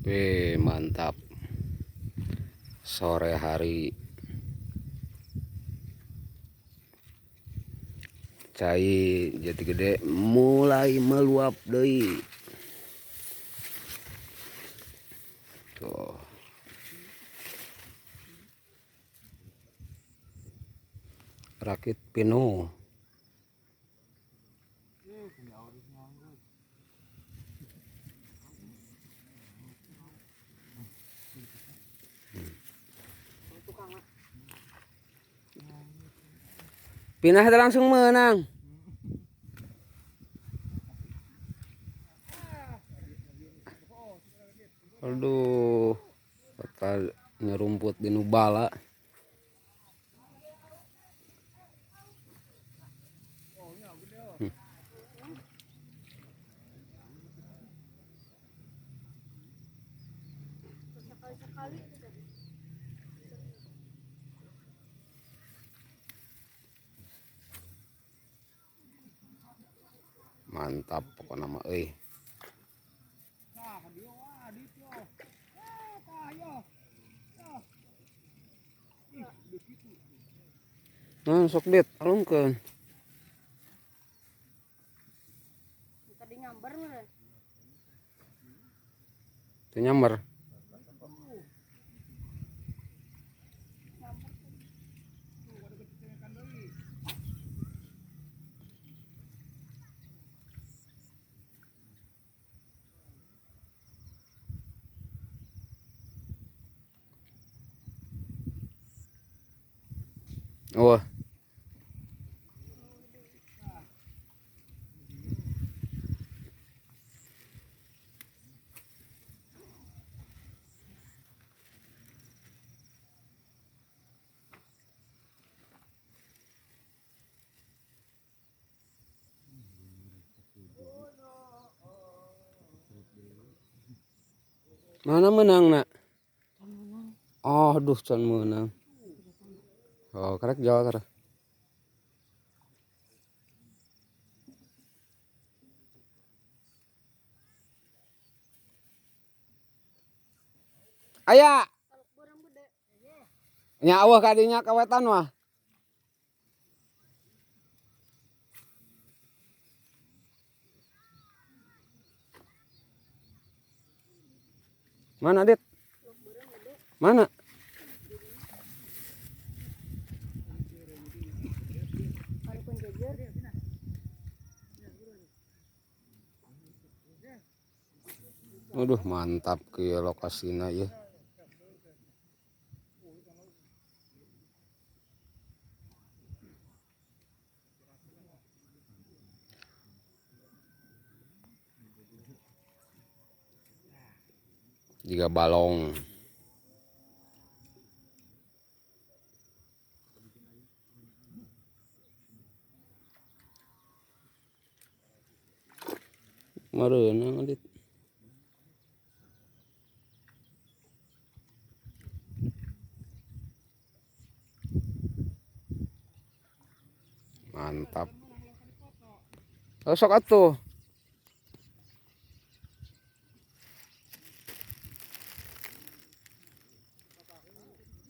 Wih, mantap. Sore hari. Cai Jatigede mulai meluap deui. Tuh. Rakit pino. Pindah langsung menang. Aduh, bakal nyerumput di nubala. Mantap pokoknya mah euy. Nah, sok dit, alungkeun. Tadi nyamber meureun. Teu nyamber. Oh. Mana menang nak? Oh, aduh, can menang. Oh, karek Jawa karek. Aya. Nya eueuh kadinya kawetan mah. Mana, Dit? Mana? Aduh, mantap ke lokasina ya. Jika balong. Mareunang Adit. Mantap. Oh, sok atuh.